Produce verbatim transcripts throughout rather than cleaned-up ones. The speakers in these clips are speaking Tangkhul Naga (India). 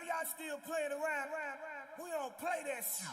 Y'all still playing around. We don't play that shit.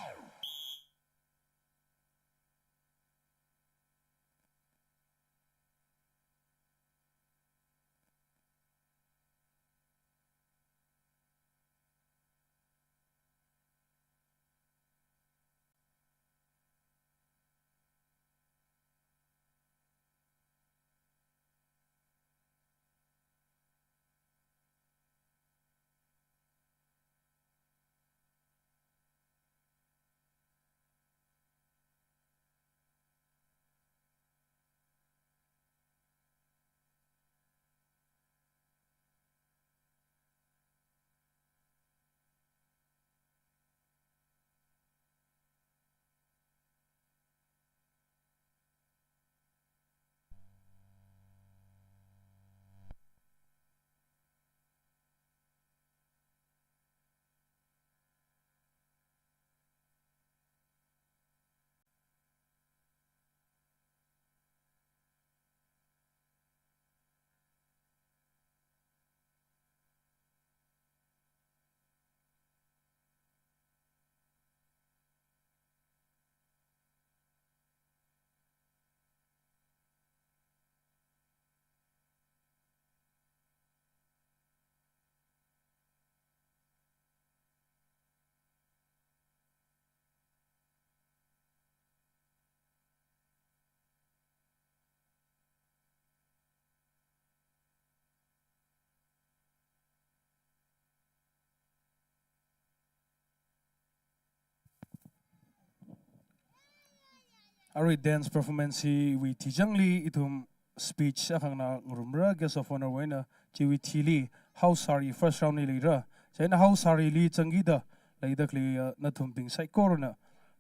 Arui dance performance hiwui thijangli ithum speech akha nganā ngarumra, guest of honour wui eina, chiwui thili house sari first round li leira. Chieina house sarili zangkida leida khalei, uh, nathumbing saikorana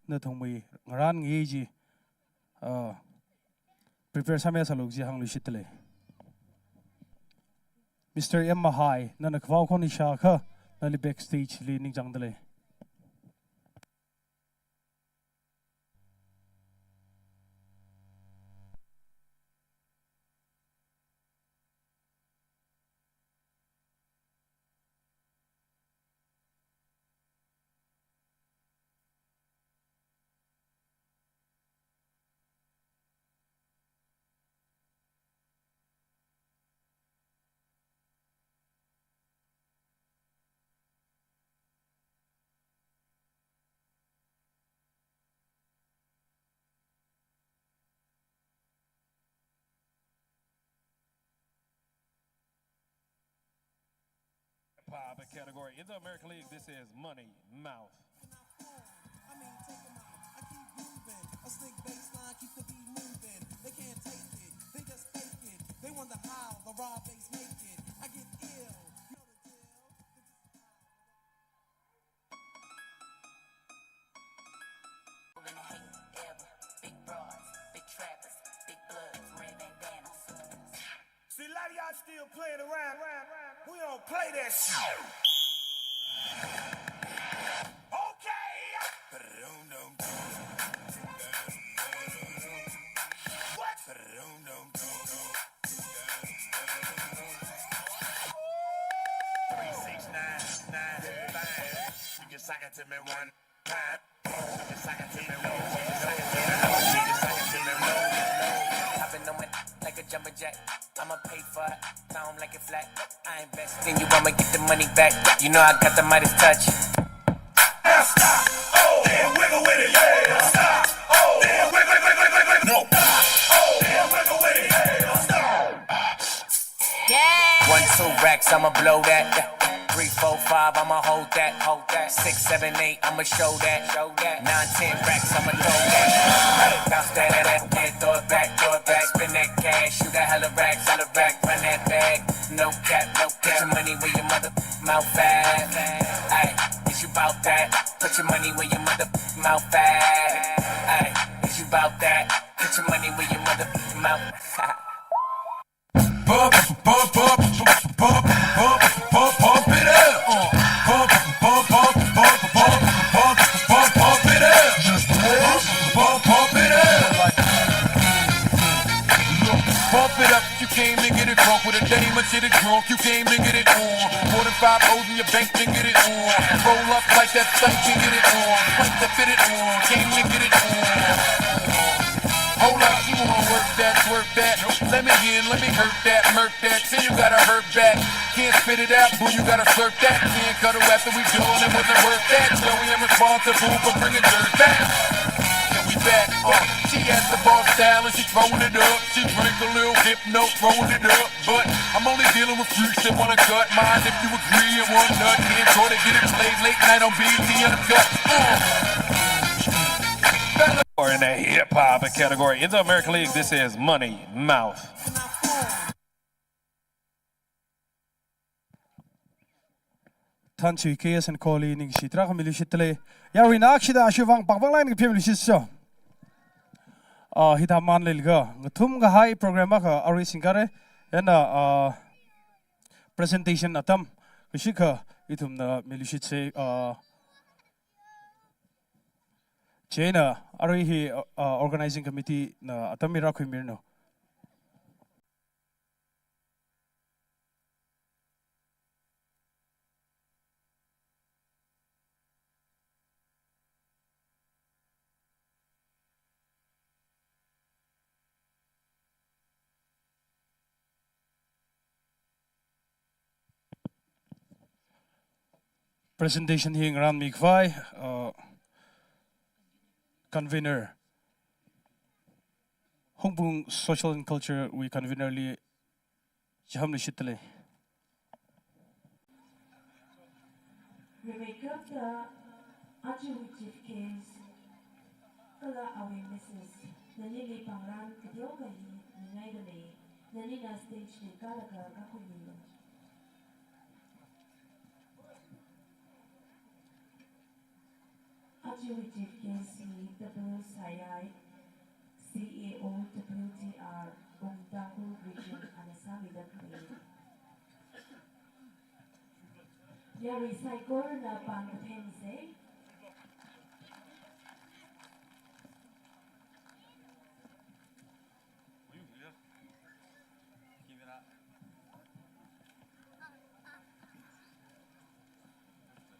nathumwui ngarān ngayi chi, uh, prepare sāmi sālu kaji hāngluishitdalei. Mister M Mahai, nana khavao khon ishākha, nali backstage li ningchāngdalei. Pop category in the American League. This is Money Mouth. I mean, take 'em out. I keep grooving. A slick bass line keeps the beat moving. They can't take it. They just fake it. They wonder how the raw bass make it. I get ill. Know the drill. See, a lot of y'all still playing around. We don't play that shit. Okay. What? Three, six, nine, nine, five. You can suck it to me one time. I've been on my like a jumbo jet. I'ma pay for it. Tell 'em like it flat. I invest in you, I'ma get the money back. You know I got the Midas touch. Now stop. Oh, then wiggle with it. Yeah, stop. Oh, then wiggle, wiggle, wiggle, wiggle. No. Oh, then wiggle with it. Yeah, stop. Yeah. One, two racks, I'ma blow that. Yeah. Three, four, five, I'ma hold that. Hold that. Six, seven, eight, I'ma show that. Show that. Nine, ten racks, I'ma throw that. Bounce that, that, that, yeah, throw it back, throw it back. Spin that cash, you got hella racks, hella rack, run that bag. No cap, no cap. Put your money where your mother mouth at. Ay, is you bout that? Put your money where your mother mouth at. Ay, is you bout that? Put your money where your mother mouth. Pump, pump, pump, pump, pump, pump, pump it up. Uh, pump, pump, pump, pump, pump, pump, pump, pump it up. Just pump, pump, pump it up. Look, pump it up. You came to get it drunk with a dame until it drunk. You came to Get it on. More than five O's in your bank, then get it on. Roll up like that stank, then get it on. Like to fit it on. Game, then get it on. Hold up, you wanna work that, work that. Let me in, let me hurt that, murk that. Then you gotta hurt back. Can't spit it out, boo, you gotta slurp that. Can't cuddle after we done, it wasn't worth that. So we are responsible for bringing dirt back. And we back, uh, she has the boss style and she throwing it up. She drink a little hypno, throwing it up. But I'm only dealing with freaks that wanna cut mine. If you agree and want nut, can't try to get it played late night on B E T Uncut. Uh. Or in the hip hop category. In the American League, this is Money Mouth. Thanchu K S and Koli ningshi tarākha miluishitlei. Yaruina akshida ashivang pangpang line kaphim miluishitso. Ah, hithāda manlei laga ngathum kahai program akha arui singkare. Ena, ah, presentation atam kashikha ithumna miluishitse, ah, chieina arui hi, ah, organizing committee na atam mi rākhuimiranu. Presentation hi ngarānmi khavai, uh, convener, Hungpung Social and Culture wui convener li chihānluishitlei. Rimeikapta aja chief guest kala awui missus, nanili pāngran kateokha hi mingaidalei, nanina stage li kālaga kākhuimilu. Aja chief guest hi W Sayai, C E O W T R, Umtangul Region, ana sāmida khalei. Yarui saikorana pāng kaphemse.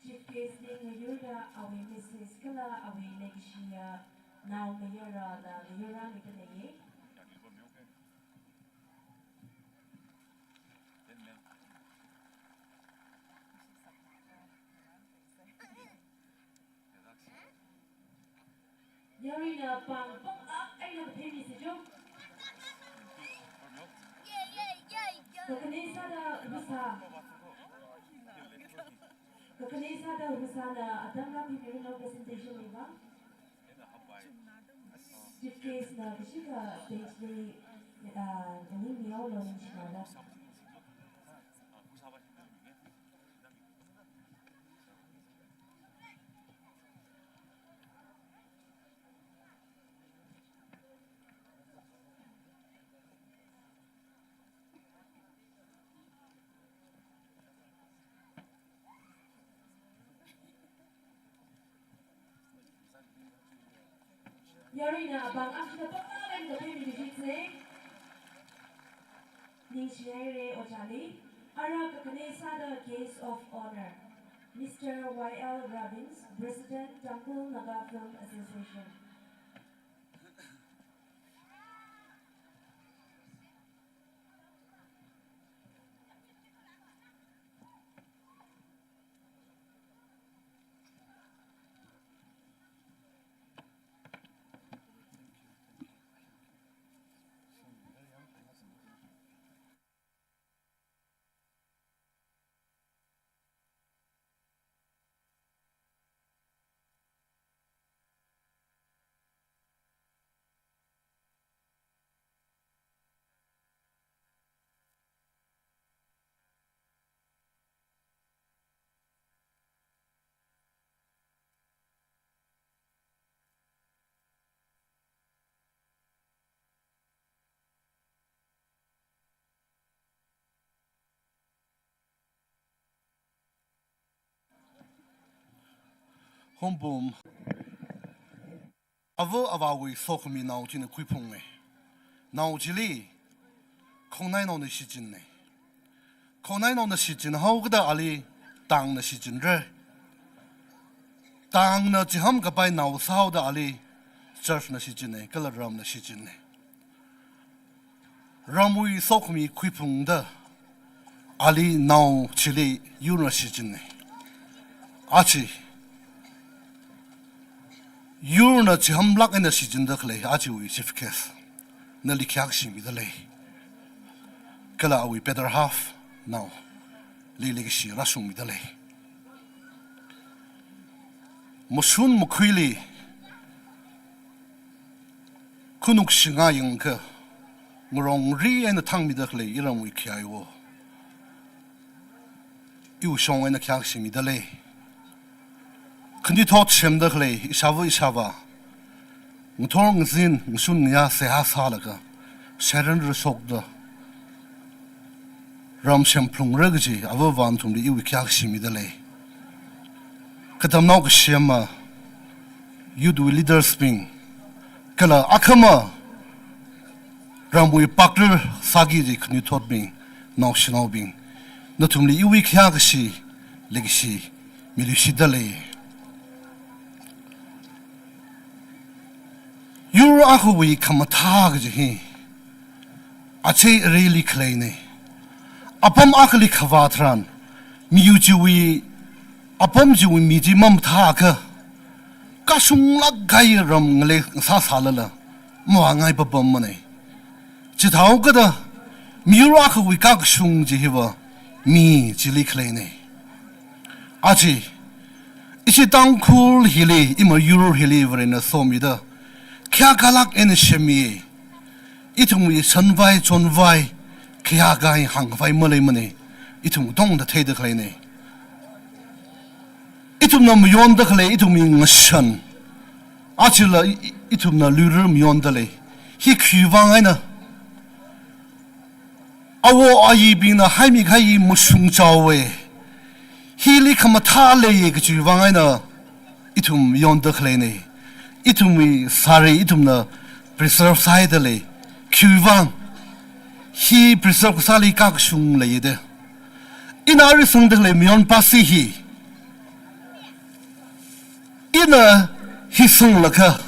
Chief guest li ngayurda awui missus kala awui leikashiya naomayarala ngayurrāmida leiye. Yaruina pāng pāng ak eina kaphemse jo. Kakhane sāda Husa. Kakhane sāda Husana atam rākhuimiranu presentation li va. Chief guest na kashikha stage li, ah, nganingmihaolu ningshināda. Yaruina pāng akshida pāng eina kaphemse. Ningshihaire ojāli. Ara kakhane sāda guest of honour, Mister Y L Robbins, President, Tangkhul Naga Film Association. Hungpung. Ava avāwui sokhami nao china khuiphunge. Nao chili khongnainaona shichinne. Khongnainaona shichinhaokida ali tangna shichinra. Tangna chiham kapai nao sāhaoda ali churchna shichinna, kala ramna shichinna. Ramwui sokhami khuiphungda ali nao chili yurna shichinna. Aja yurna chihamlāk eina shichinda khalei ajawui chief guest nali khayākashi mida lei. Kala awui better half naoli leikashi rāshungmida lei. Mashun makhuili khanuk shinga yangkha ngarong ri eina thangmida khalei iramwui khayaiwo iwui shong eina khayākashi mida lei. Khanuithot semda khalei ishāva ishāvā ngathor ngazin ngashun ngayā seihā sālaga seran rashokda ram semphalungra kaji avāva nathumli iwui khayākashi mida lei. Katamnao kasema youth wui leaders bing, kala akhama ramwui pakrar sāki kaji khanuithotbing, naoshinaobing, nathumli iwui khayākashi leikashi miluishitda lei. Yur akhawui khamathā kaji hi aja areili khaleina. Apam akhali khavā tharan miyur chiwui, apam chiwui mi chi mamathāakha kashunglāk kahai ram ngalei ngasā sālala mavāngai papammana. Chithāhaokida miyur akhawui kakashung chi hiva mi chili khaleina. Aja ishi Tangkhul hili, ima yur hili Varena somida khayākalāk eina semmiya. Ithumwui shanvai chonvai khayākahai hāngkhavai maleimana. Ithum katongna theida khaleina. Ithumna mayonda khalei ithumwui ngashan, ajala i-, i-, ithumna luira mayonda lei. Hi khiwui vang eina? Awo ayibingna haimi kahai mashungchaowa. Hili khamathā leiya kajiwui vang eina ithum yonda khaleina. Ithumwui sari ithumna preserve sāhaida lei. Khiwui vang? Hi preserve kasāli kakashung leiya da. Ina arui sangda khalei mayon pasi hi, ina hi sanglaga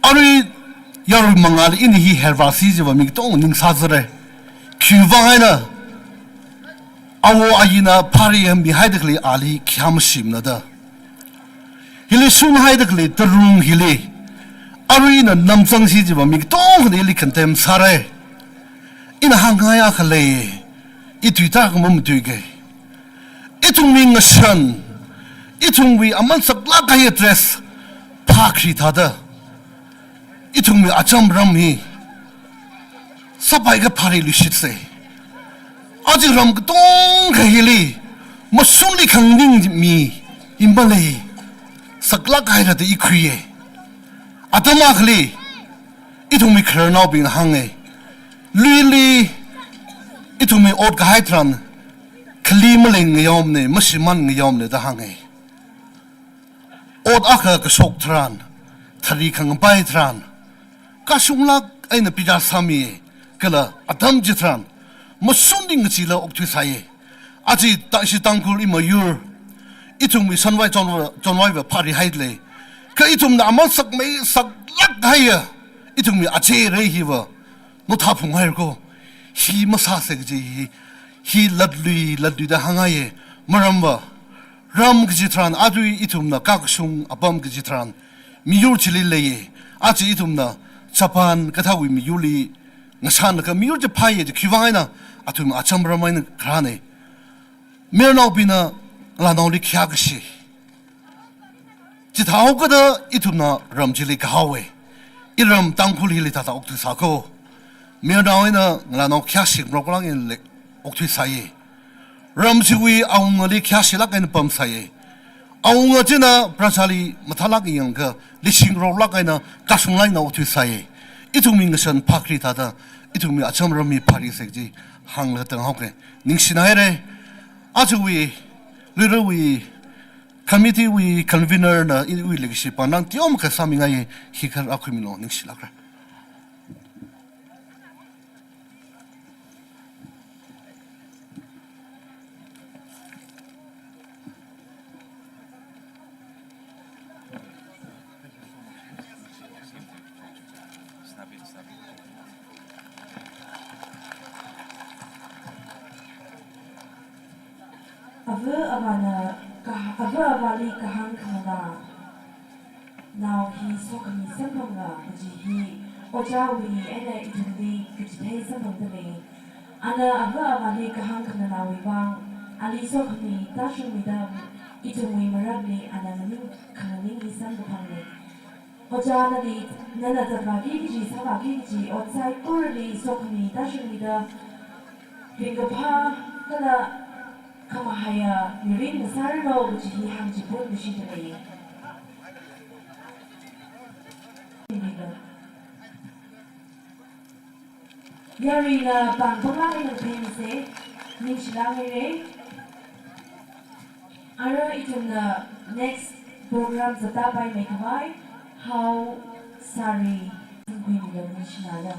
arui yarui mangāli ina hi hervāsi jiva mi katong ning sāzara. Khiwui vang eina? Awo ayina phari yangmihaida khalei ali khayā mashimana da. Hili shunhaida khalei tarung hili arui ina namzangsi jiva mi katongkhana ili condemn sāra. Ina hāngngai akha lei, i tui tarākha mamatuika. Ithumwui ngashan, ithumwui aman saklāk kahai dress phākhui thāda ithumwui acham ram hi sāpai kaphāli luishitsa. Aja ram katongkha hili mashunli khangning mi ima lei, saklāk kahai rāda i khuiya. Atam akhali ithumwui khararnaobingna hānga, luili ithumwui ot kahai tharan khali malei ngayomna, mashimān ngayomna da hānga. Ot akha kashok tharan, thari khangapai tharan, kashunglāk eina bichar sāmi, kala atam chitharan mashunli ngachila okthuisāya. Aja ta-, ishi Tangkhul ima yur, ithumwui shanvai chonva-, chonvaiva phārihaida lei. Kha ithumna aman sakmei saklāk kahaiya ithumwui aja arei hiva naothā phunghaira ko. Hi masāsa kaji hi, hi latlui latluida hāngngaiya. Maramva, ram kaji tharan arui ithumna kakashung apam kaji tharan miyur chili leiya. Aja ithumna Japan kathāwui miyurli ngashanlaga miyur chi phāya, chi khiwui vang eina? Athum acham ram eina kharāna. Mayarnaobingna ngalānaoli khayākashi. Chithāhaokida ithumna ram chili kahaowa. Iram Tangkhul hili thāda okthuisā ko. Mayarnao eina ngalānao khayāshi ngaroklāk eina lei okthuisāya. Ram chiwui awungali khayāshilāk eina pamsāya. Awunga china prajali mathālāk yangakha leishingaroklāk eina kashunglāk eina okthuisāya. Ithumwui ngashan phākhui thāda ithumwui acham ram hi phārisa kaji hānglaga tanghaoka. Ningshinaira. Ajawui, luirawui, committee wui convener na iwui leikashi pānang teomeikha sāmingai, hi kharā khuimilu, ningshilākra. Ava avāna ka, ava avāli kahāng khanganā nao hi sokhami samphanga kaji hi ojāwui eina ithumli kachithei samphangda lei. Ana ava avāli kahāng khanganāwui vang ali sokhami tāshungmida ithumwui marakli ana maning khanganing hi samkaphang lei. Ojā nali, nana zatvāki kaji, sāvāki kaji ot saikorali sokhami tāshungmida ringkaphā kala khamahaiya mirin ngasāranu kaji hi hāngchipun kashida lei. Yaruina pāng pānglāk eina ngathei misa, ningshilāk haira. Ara ithumna next program zattāpaimei khavai, Hao Sari, singkhuimida ningshilāka.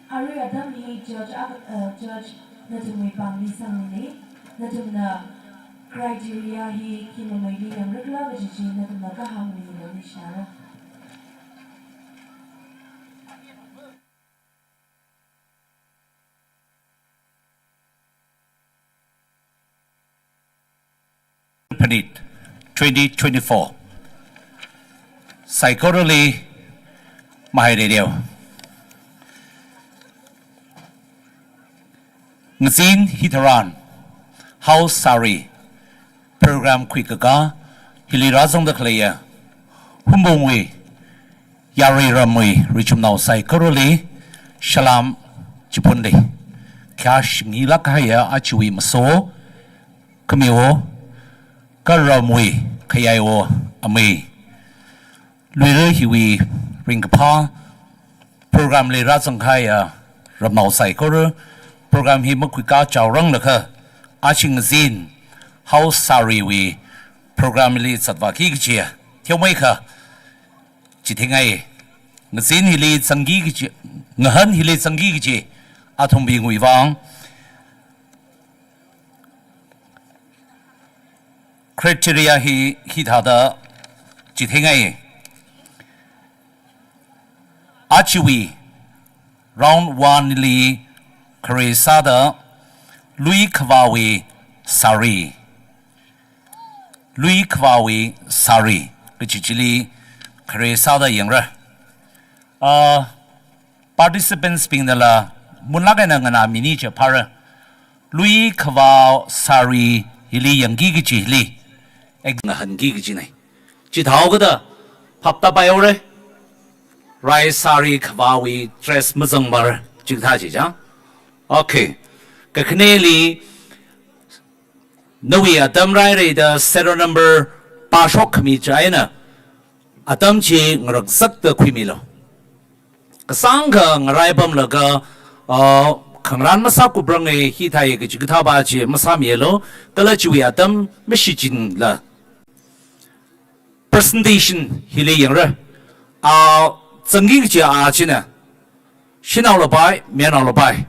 Arui atam hi judge ak-, uh, judge nathumwui pāngli sangmilei, nathumna criteria hi khi mameili yangrakhala kaji chi nathumna kahāng mida ningshilāka. Phanit, twenty twenty-four. Saikorali mahai radio. Ngazin hitharan Hao Sari program khuikakā hili rāzangda khaleiya Hungpungwui, Yarui ramwui richumnao saikorali salam chipunlei. Khayā shingilāk kahaiya ajawui maso, khamiwo, kha ramwui khayaiwo amei. Luira hiwui ringkaphā program li rāzangkahaiya ramnao saikora, program hi makhuikā chaoranglaga, aja ngazin Hao Sariwui program li zatvāki kajiya theomeikha chitheingai. Ngazin hili zangki kaji, ngahān hili zangki kaji athumbingwui vang criteria hi hithāda chitheingai. Ajawui round one li khare sāda lui khavāwui sari, lui khavāwui sari kaji chili khare sāda yangra. Ah, participants bingnala munlāk eina nganāmini jiphāra. Lui khavā sari hili yangki kaji hili ek ngahānki kajina. Chithāhaokada phap tāpaihaora. Rai sari khavāwui dress mazangmara chikathā chi chang. Okay. Kakhaneli nawui atam rairai da serial number pāshokkhami chieina atam chi ngarakzakta khuimilu. Kasāngkha ngaraipamlaga, ah, khangarān masākupranga, hithāya kaji kathāva chi masāmilu, kala chiwui atam mashichinla. Presentation hili yangra. Ah, zangki kaji a china, shanao lapai, mayarnao lapai.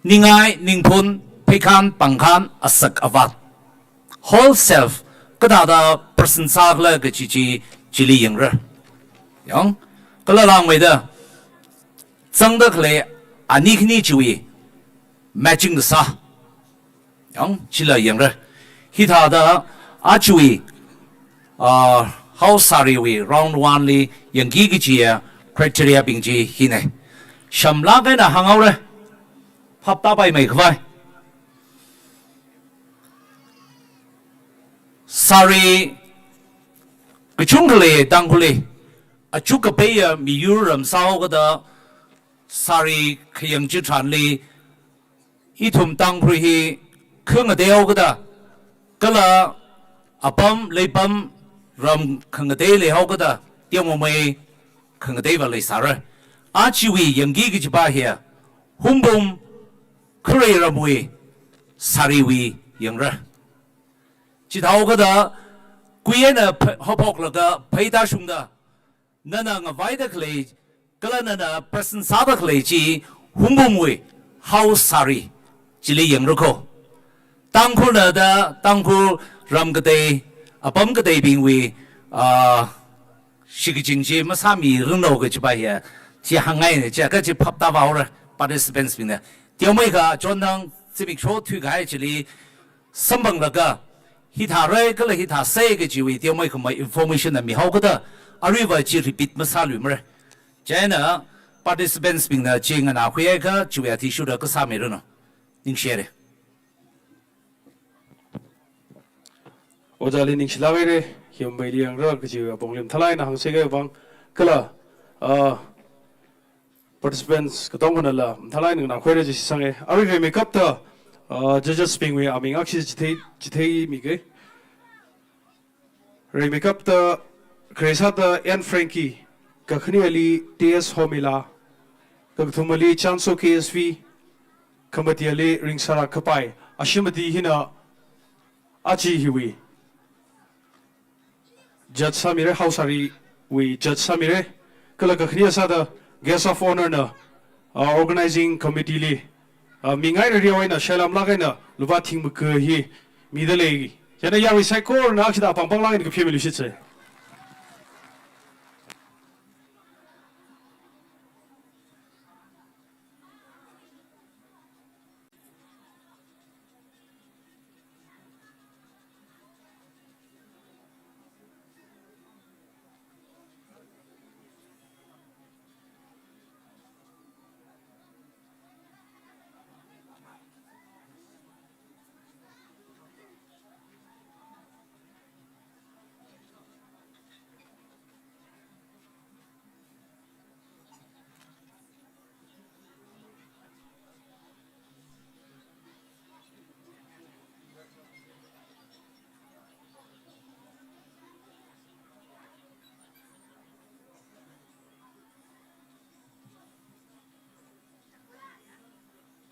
Ningai, ningphun, pheikhan, pāngkhan, asak, avāt. Whole self, kathāda present sākhala kaji chi, chili yangra. Yang, kala langmeida, zangda khalei ani khani chiwui matching kasā. Yang, chila yangra. Hithāda ajawui, ah, Hao Sariwui round one li yangki kajiya criteria bing chi hina. Shamlāk eina hānghaora. Phap tāpaimei khavai. Sari kachungkha lei Tangkhulli. Achuk kapeiya miyur ram sāhaokada sari khayang chitharanli ithum Tangkhul hi khangateihaokada, kala apam leipam ram khangatei leihaokada, yangmamei khangateiva leisāra. Ajawui yangki kajipa hiya, Hungpung kharei ramwui sariwui yangra. Chithāhaokada, kui eina ph-, haophoklaga phei tāshungda, nana ngavaida khalei, kala nana present sāda khalei chi Hungpungwui Hao Sari chili yangra kho. Tangkhulna da, Tangkhul ram katei, apam kateibingwui, ah, shikachin chi masāmiranu kajipa hiya, chi hāngngaina, chiakha chi phap tāvāhaora. Participants bingna teomeikha chonnang zimiksho thuikahai chili samphanglaga hithāra kala hithāsa kajiwui teomeikha mai information na mihaokada aruiva chi repeat masāluimara. Chieina participants bingna chi nganākhuiakha chiwui athishurda kasā miranu. Ningshire. Ojāli ningshilāk haira, hiwui maili yangra kaji apongli mathālāk eina hāngsa khavang, kala, ah, participants katongkhanala mathālāk eina nganākhuira chi shitsanga. Arui rimeikapta, ah, judges bingwui aming akhashi chithei, chitheimika. Rimeikapta khare sāda N Frankie, kakhaneli T S Homila, kakathumali Chanso K S V, khamatili Ringsara Kapai, ashi mati hina aja hiwui judge sāmira, Haosariwui judge sāmira, kala kakhane sāda guest of honour na, ah, organizing committee li, ah, mingairari eina shailamlāk eina lupā thing maka hi midalei. Chieina yarui saikorana akshida apāng pānglāk eina kaphimilu shitsa.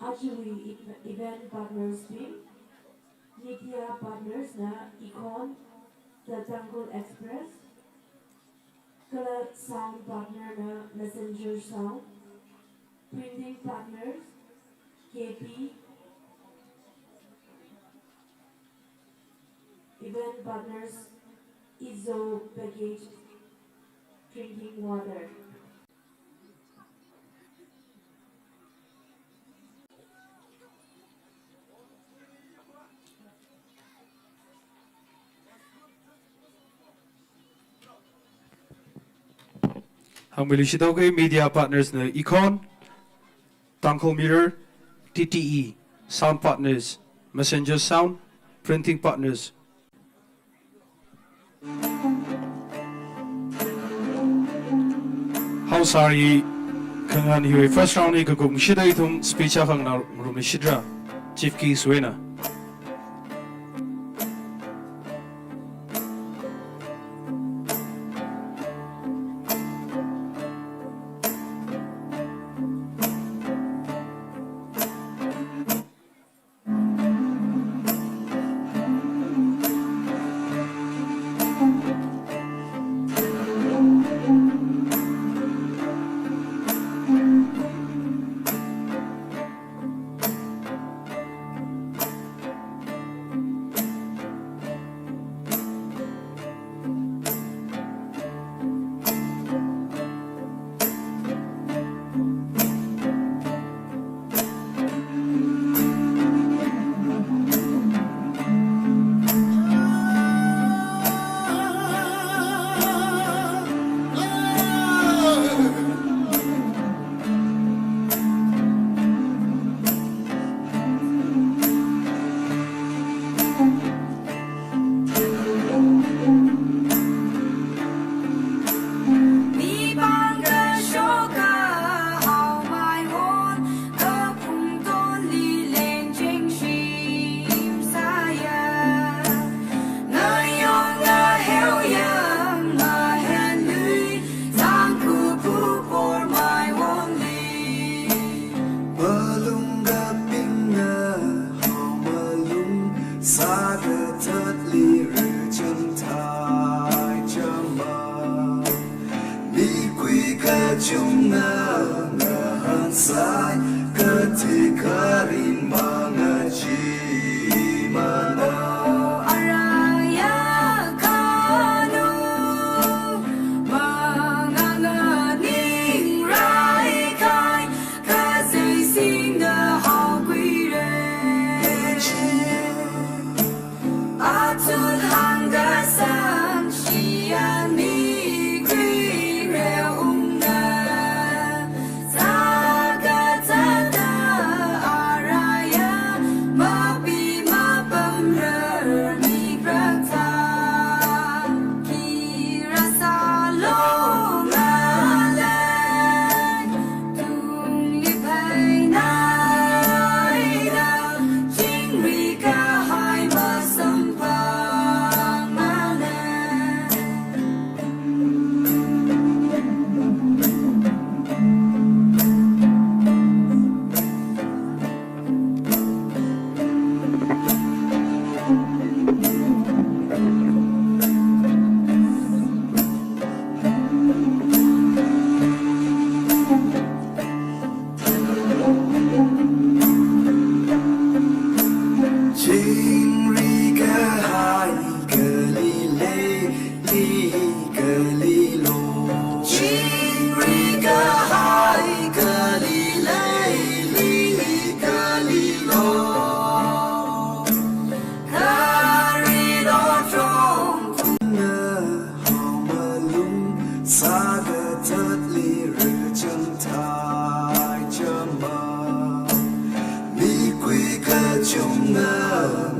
Aja ev-, event partners bing, media partners na Econ, The Tangkhul Express, kala sound partner na Messenger Sound, printing partners, K P, event partners, Izo Packaged Drinking Water. Hāngmilu shithaoki, media partners na Econ, Tangkhul Mirror, T T E, sound partners, Messenger Sound, printing partners. Haosari khangan hiwui first round li kakum shida ithum speech akha ngarumlu shitra, chief guest wui eina. Malung kapingna haomalung, sākathatli rachang thai chama. Mikui kachungna ngahānsai, kathei kharing mangachee mana. Araya kanu, manganga ningrai kai, kazei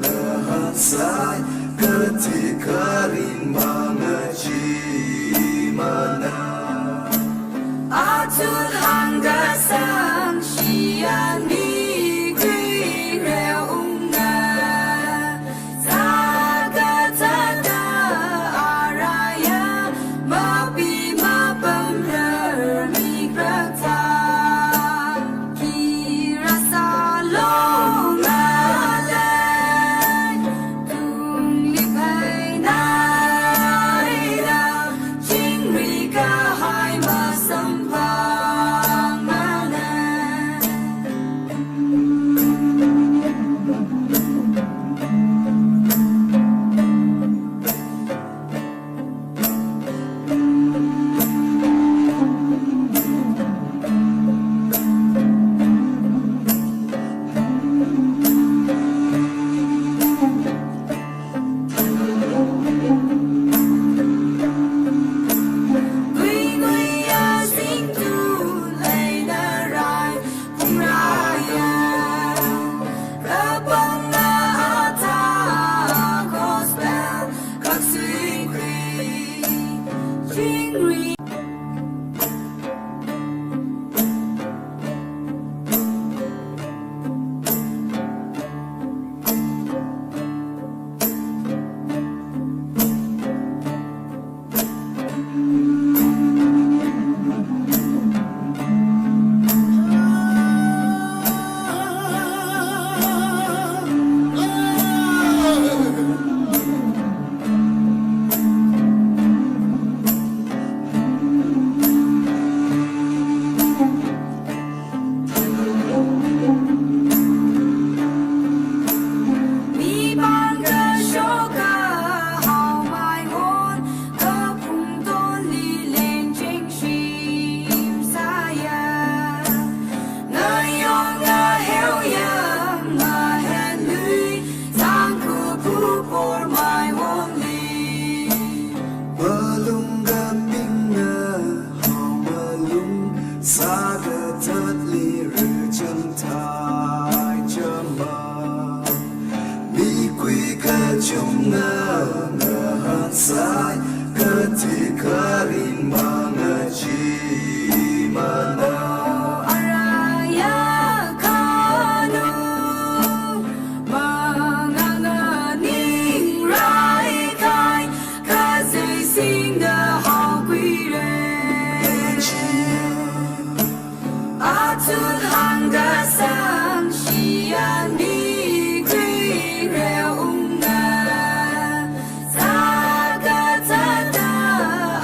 Ngahānsai kathi kharing mangachimana. Athut hāngkasang shiyan mikhuireu unga. Sākazata araya mapi mapamrar mikrakta. Kirasalo ngalei, tungli phainaida, chingri kahai masamphangmana. Malung kapingna hao malung, sākazatli rachang thai chama. Mikhui kachungna ngahānsai kathi kharing mangachimana. Araya kanu manganga ningrai kai, kazei singda haokhuire. Athut hāngkasang shiyan mikhuireu unga. Sākazata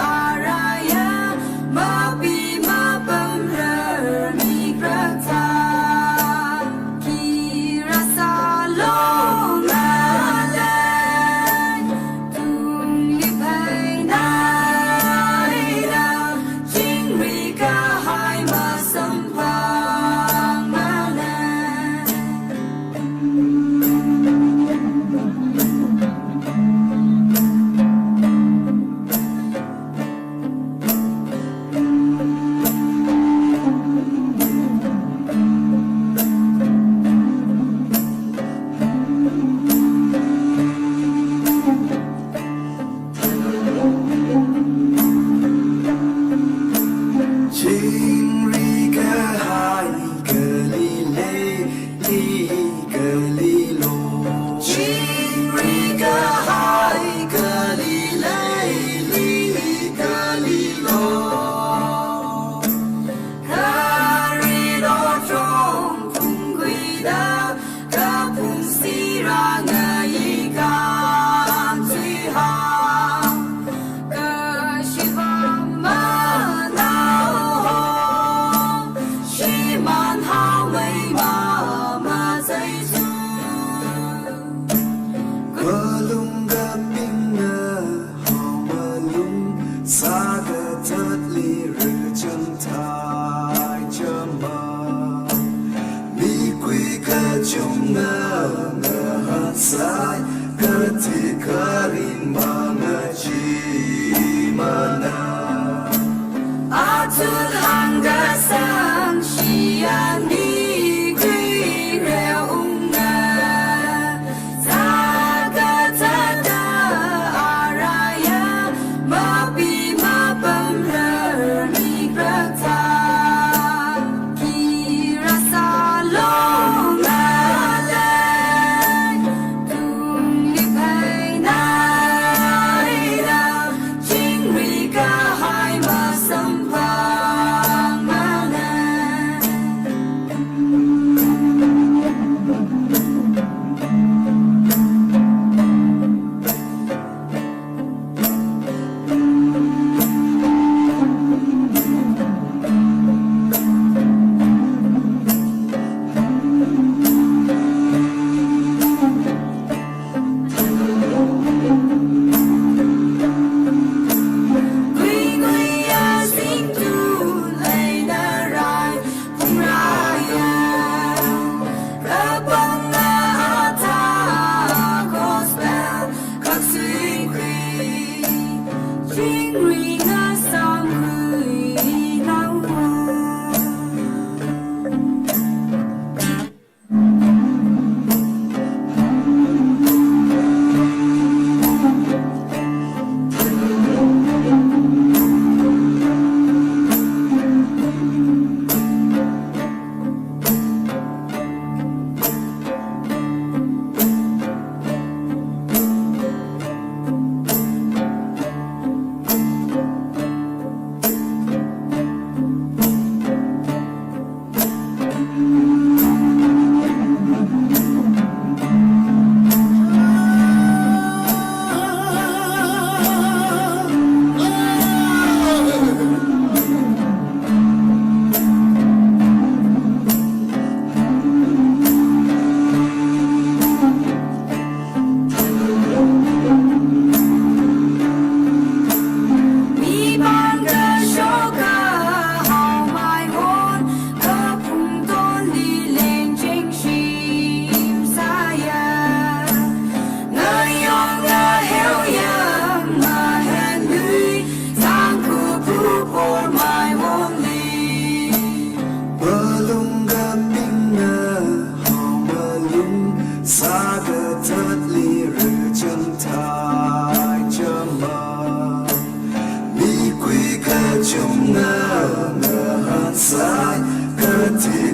araya mapi mapamrar mikrakta. Kirasalo ngalei, tungli phainaida, chingri kahai masamphangmana. Chingri kahai kali lei, li kali lo. Chingri kahai kali lei, li kali lo. Kharilo chong phungkhuida, kaphung siranga ikam suiha. Kashivam manao ho, shimān haomei mama zaisu. Kalung kapingna hao malung, sākazatli rachang thai chama. Mikhui kachungna ngahānsai kathi kharing mangachimana. Athut hāngkasang shiyan mikhuireu unga.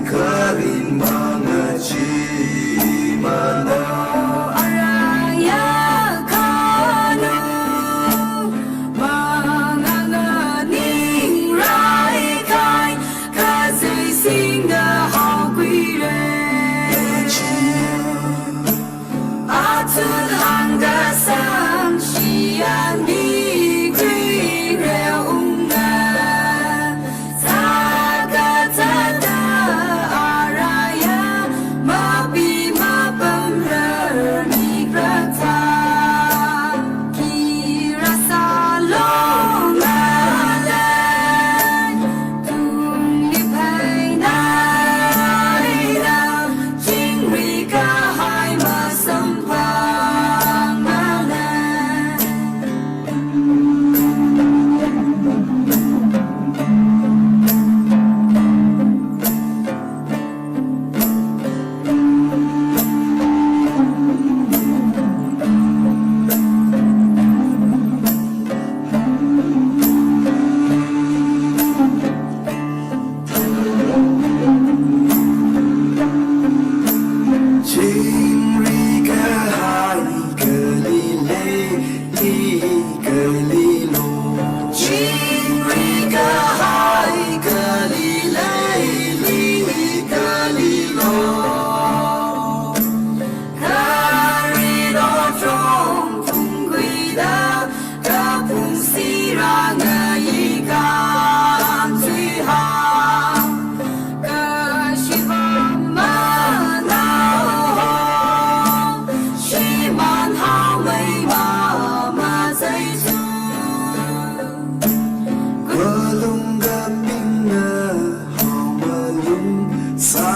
Kharing mangachee mana. Araya khanu manganga ningrai khai, kazei singda haokhuire. Athut hāngkasang shiyan mikhuire ungna. Sākathāda araya mapi mapamrar mikratha. Kira sālo ngalei, tungli phainai da, chingri kahai masamphang ngalei. Chingri kahai kali lei, li kali lo. Chingri kahai kali lei, li kali lo. Kharing otrom phungkhuida, kaphung sirang ayi kanthui ha. Kashivam manao, shimān haomei mama zaisu. Kalung kapingna haomalung sa.